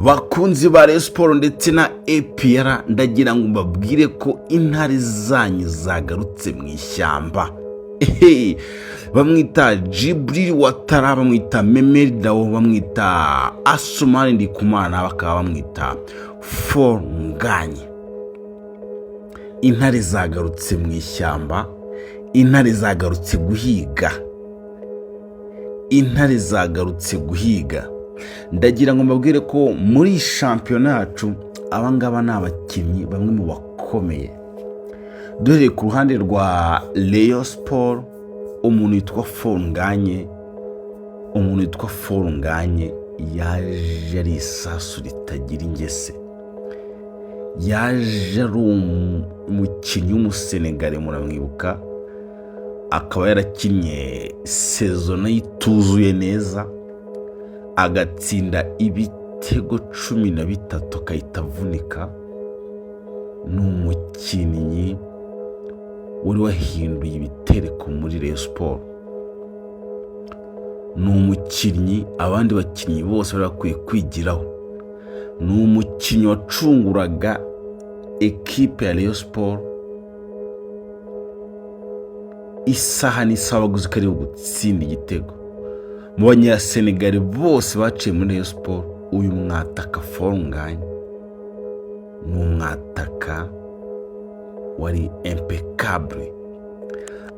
Bakunzi ba Rayon Sports ndetse na APR, ndagira ngo mbabwire ko intare zanyu zagarutse mu ishyamba. Ehe, bamwita Djibril Ouattara, bamwita Memel Dao, bamwita Asumani Ndikumana, bakaba bamwita Fall Ngagne. Intare zagarutse mu ishyamba, intare zagarutse guhiga, intare zagarutse guhiga. Ndagira ngo mbabwire ko muri shampiyona yacu abangaba ni abakinnyi bamwe mu bakomeye. Duhereye ku ruhande rwa Rayon Sports, umuntu witwa Fall Ngagne, umuntu witwa Fall Ngagne yaje ari isasu ritagira ingese. Yaje ari umukinnyi w'Umusenegare, muramwibuka, akaba yarakinnye saison nayo ituzuye neza, agatsinda ibitego 13 akahita avunika. Ni umukinnyi wari wahinduye ibitereko muri Rayon Sports, ni umukinnyi abandi bakinnyi bose bari bakwiye kwigiraho, ni umukinnyi wacunguraga ekipe ya Rayon Sports isaha n'isaha, baguze ko ari gutsinda igitego. Mu Banyasenegali bose baciye muri Rayon Sports, uyu mwataka Fall Ngagne ni umwataka wari impeccable.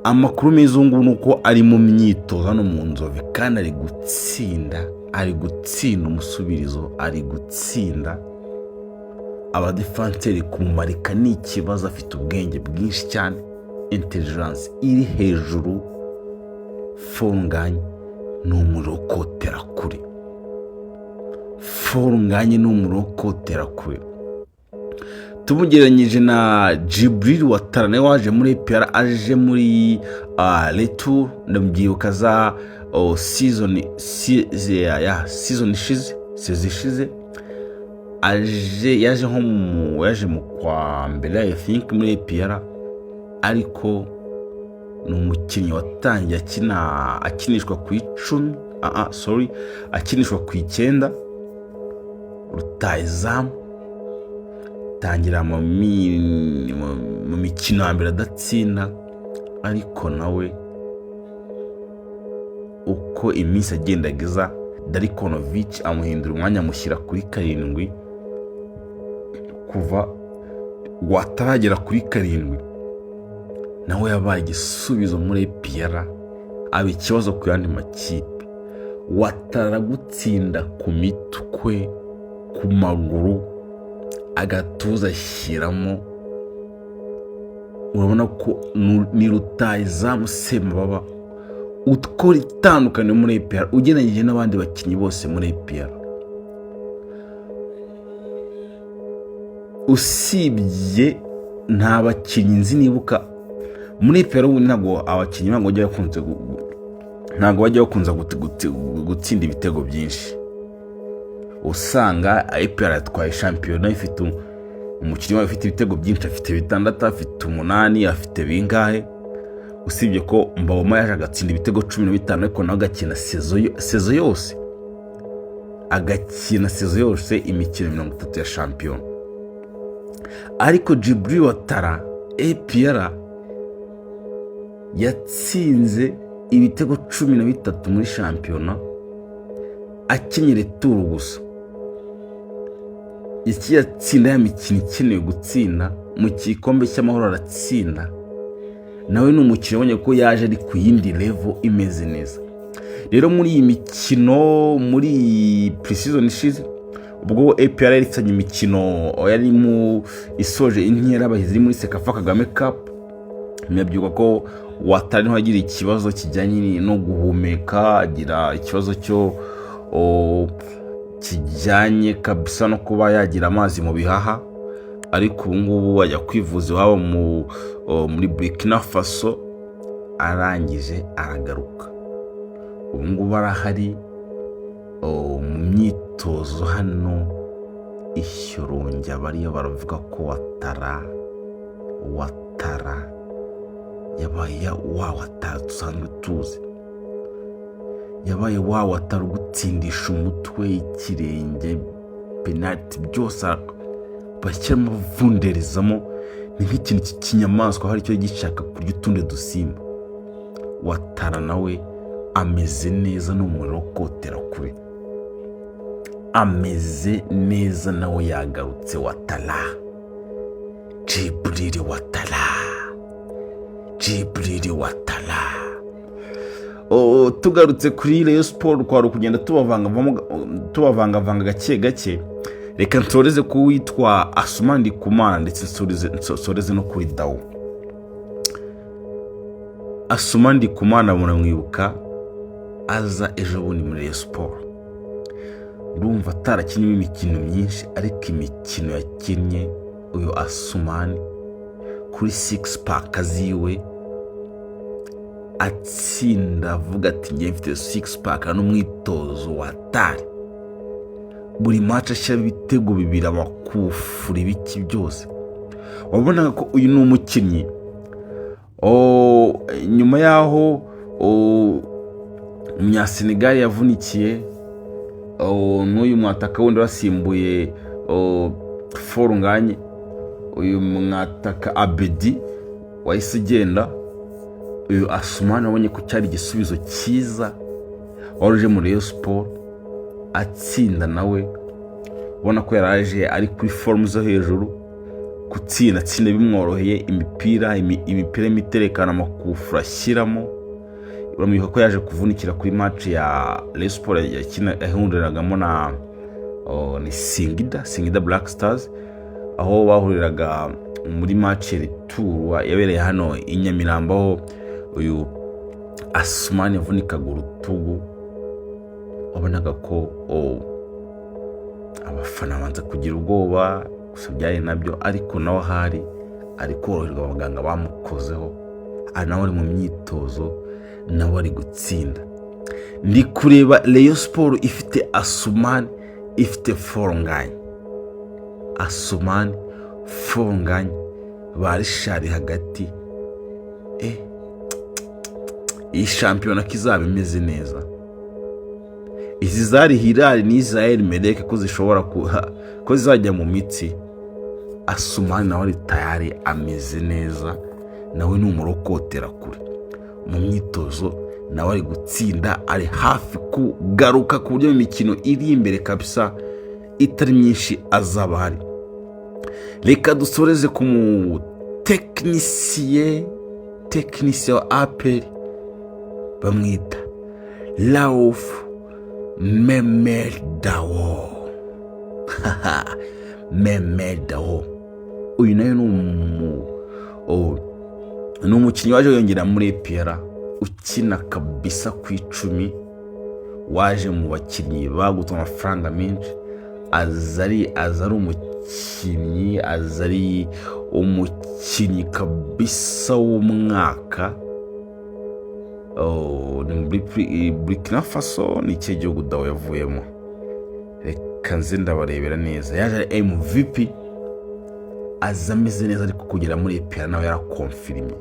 Amakuru meza ubu ngubu ni uko ari mu myitozo hano mu Nzove kandi ari gutsinda, ari gutsinda umusubirizo, ari gutsinda abadefanseri. Kumumarika ni ikibazo, afite ubwenge bwinshi cyane, intelligence iri hejuru. Fall Ngagne ni umurokotera kure, Fall Ngagne ni umurokotera kure. Tumugereranyije na Djibril Ouattara, nawe waje muri APR, aje muri retour, ndabyibuka za season ya season ishize, saison ishize aje, yaje nko mu yaje mu kwa mbere, I think, muri APR. Ariko ni umukinnyi watangiye akina, akinishwa ku 10, sorry, akinishwa ku 9, rutayizamu, tangira mu mikino ya mbere adatsinda. Ariko nawe uko iminsi agendaga iza, Darko Nović amuhindura umwanya, amushyira kuri 7. Kuva wataragera kuri 7, nawe yabaye igisubizo muri APR, aba ikibazo ku yandi makipe. Ouattara gutsinda ku mitwe, ku maguru, agatuza ashyiramo, urabona ko ni rutayizamu semababa ukora itandukaniro muri APR ugereranyije n'abandi bakinnyi bose muri APR. Usibye nta bakinnyi nzi nibuka muri APR ubu, ntabwo abakinnyi ntabwo bajya bakunze gutsinda ibitego byinshi. Usanga APR yatwaye shampiyona ifite umukinnyi wayo ufite ibitego byinshi, afite 6, afite 8, afite bingahe, usibye ko Mbaoma yaje agatsinda ibitego 15, ariko nawe agakina saison yose, agakina saison yose imikino 30 ya shampiyona. Ariko Djibril Ouattara, APR yatsinze ibitego 13 muri shampiyona akinnye retour gusa, iki yatsinda ya mikino ikenewe gutsinda, mu gikombe cy'Amahoro aratsinda. Nawe ni umukino ubonye ko yaje ari ku yindi level imeze neza. Rero muri iyi mikino, muri iyi pre-season ishize, ubwo APR yari ifitanye imikino, yari mu isoje inkera abahizi muri CECAFA Kagame Cup, murabyibuka ko Ouattara niho agira ikibazo kijyanye no guhumeka, agira ikibazo cyo kijyanye kabisa no kuba yagira amazi mu bihaha. Ariko ubu ngubu ajya kwivuza iwabo muri Burkina Faso, arangije aragaruka, ubu ngubu arahari mu myitozo hano i Shyorongi. Bariyo baravuga ko Ouattara yabaye wa Ouattara dusanzwe tuzi, yabaye wa Ouattara ugutsindisha umutwe, ikirenge. Penaliti byose bashyiramo, bavunderezamo, ni nk'ikintu cy'ikinyamaswa hari icyo gishaka kurya utundi dusimba. Ouattara nawe ameze neza, ni umuriro wo kotera kure, ameze neza, nawe yagarutse. Ouattara, Djibril Ouattara, Djibril Ouattara. Oh, tugarutse kuri Rayon Sports, twari kugenda tubavangavanga gake gake. Reka nsoreze ku witwa Asumani Ndikumana, ndetse nsoreze no kuri Dawo. Asumani Ndikumana muramwibuka aza ejo bundi muri Rayon Sports. Urumva atarakinnye imikino myinshi, ariko imikino yakinnye uyu Asumani kuri six pack ziwe atsinda, avuga ati: "Ngiye mfite six pack n'umwitozo wa tari." Buri match ashyiramo ibitego bibiri, amakufura, ibiki byose. Wabonaga ko uyu ni umukinnyi. Oh, nyuma y'aho, oh, umunyasenegali yavunikiye, oh, n'uyu mwataka wundi wasimbuye, oh, Fall Ngagne, uyu mwataka Abedi wahise ugenda, uyu Asumani wabonye ko cyari igisubizo cyiza wari uje muri Rayon Sports, atsinda nawe, ubona ko yaraje ari kuri forme zo hejuru, gutsinda atsinda bimworoheye, imipira y'imiterekano, amakufura ashyiramo. Uramwibuka ko yaje kuvunikira kuri match ya Rayon Sports yahuriragamo na, oh, ni Singida Black Stars, aho bahuriraga muri match ya retour yabereye hano i Nyamirambo, aho uyu Asumani yavunikaga urutugu. Wabonaga ko, oh, abafana banza kugira ubwoba, gusa byari nabyo, ariko nawe ahari ari koroherwa, abaganga bamukozeho, ari nawe ari mu myitozo, nawe ari gutsinda. Ndi kureba Rayon Sports ifite Asumani, ifite Fall Ngagne, Asumani, Fall Ngagne, ba Richard hagati. Iyi shampiyona ko izaba imeze neza. Izi zari Hilal n'Israel Mereke ko zishobora ko zizajya mu mitsi. Asumani nawe ari tayari, ameze neza, nawe ni umurokotera kure mu myitozo, nawe ari gutsinda, ari hafi kugaruka ku buryo mu mikino iri imbere kabisa itari myinshi azaba ahari. Reka dusoreze ku mutekinisiye, tekinisiye wa APR bamwita Raouf Memel Dao. Memel Dao uyu nawe ni umukinnyi waje wiyongera muri APR, ukina kabisa ku 10, waje mu bakinnyi bagutse amafaranga menshi, aza ari umukinnyi kabisa w'umwaka. Oh, ni muri Burkina Faso, ni ikihe gihugu Dawo yavuyemo? Reka nze ndabarebera neza. Yaje ari MVP, aza ameze neza, ariko kugera muri APR nawe yarakonfirimye,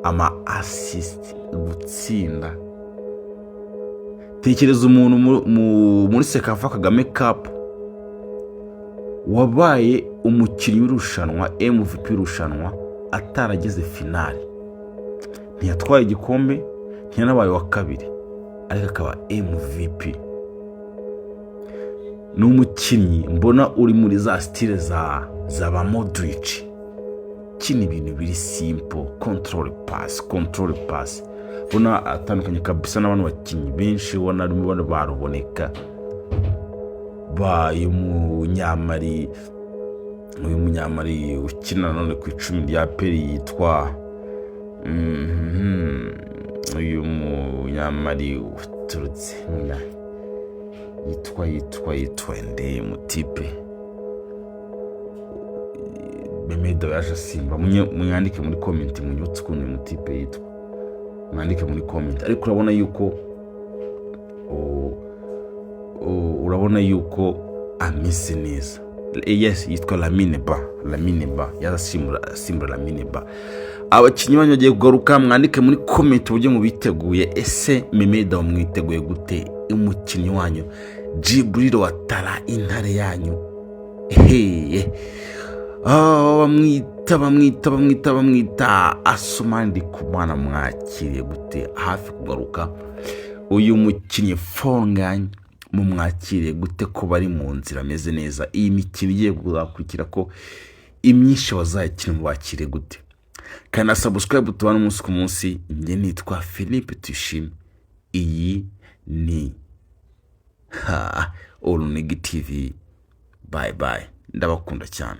ama assist, gutsinda. Tekereza umuntu muri CECAFA Kagame Cup wabaye umukinnyi w'irushanwa, MVP w'irushanwa, atarageze finale, ntiyatwaye igikombe, ntiyanabaye uwa kabiri, ariko akaba MVP. Ni umukinnyi mbona uri muri za style za ba Modric, kina ibintu biri simple, control pass, control pass. Ubona atandukanye kabisa n'abandi bakinnyi benshi ubona arimo bano baruboneka ba uyu munyamari, uyu munyamari ukina nanone ku 10 rya APR yitwa uyu munyamari uturutse yitwa nde mutipe Memedo yaje asimba? Mwandike muri comment, munyibutse ukuntu uyu mutipe yitwa, mwandike muri comment. Ariko urabona yuko ameze neza. Yes, yitwa Lamine Ba. Lamine Ba yaza asimbura Lamine Ba. Abakinnyi banyu bagiye kugaruka, mwandike muri comment uburyo mubiteguye. Ese Memeda mwiteguye gute? Umukinnyi wanyu Djibril Ouattara, intare yanyu. Hehe, bamwita bamwita bamwita bamwita Asumani Ndikumana, mwakiriye gute? Hafi kugaruka uyu mukinnyi Fonganye, mumwakiriye gute ko bari mu nzira ameze neza? Iyi mikino igiye kuzakurikira, ko imyinshi bazayikina, mubakire gute? Kandi subscribe, tubana umunsi ku munsi. Njye nitwa Philippe Tuyishime, iyi ni ha Urunigi TV. Bye bye, ndabakunda cyane.